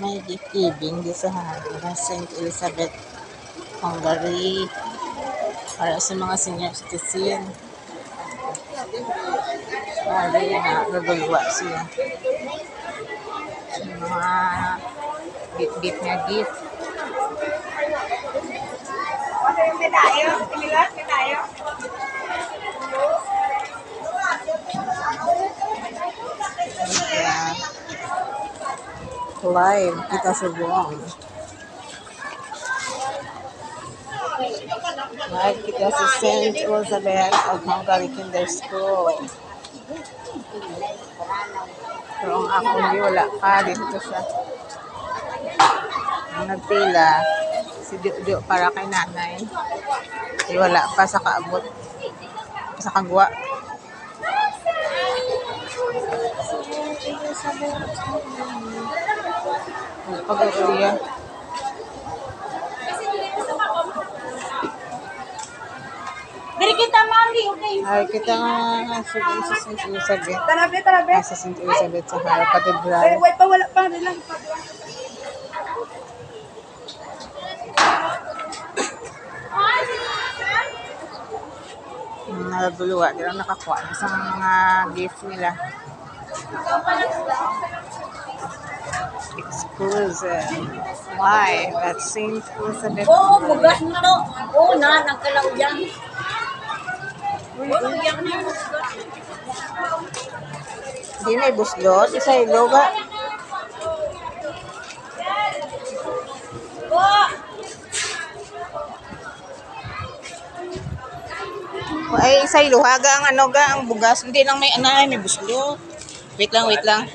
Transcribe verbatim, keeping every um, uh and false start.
May gift giving di sa Saint Elizabeth, Hungary, para sa mga senior citizen. Bali, nagulwa sila. Mga bit-bit nga gift. Live kita sa Guam. Live kita sa Saint Elizabeth of Hungary Kinder School. Pero ang akong di wala pa dito sa ang nagpila, si Diyo para kay nanay. Di wala pa sa kaabot. Sa kagwa. Pag-uwi. Diri kita, mami, okay. Ay, kita nga, nga, sige, sige, sige, sige. Tara, be, tara, be. Ah, sa Saint Elizabeth sa Haro Cathedral. Ay, wait pa, wala pa, nilang pa. Ang nagaguluwa, di lang nakakuha sa mga gift nila. Exclusive. Why? That's Saint Elizabeth. Oo, bugas mo to. Oo na, nagkalaw yan. Oo, yan na yung bugas. Di may buslot. Isa yung loga. Ay, isa yung luhaga ang ano ga, ang bugas. Hindi lang may anay, may buslot. Wait lang, wait lang.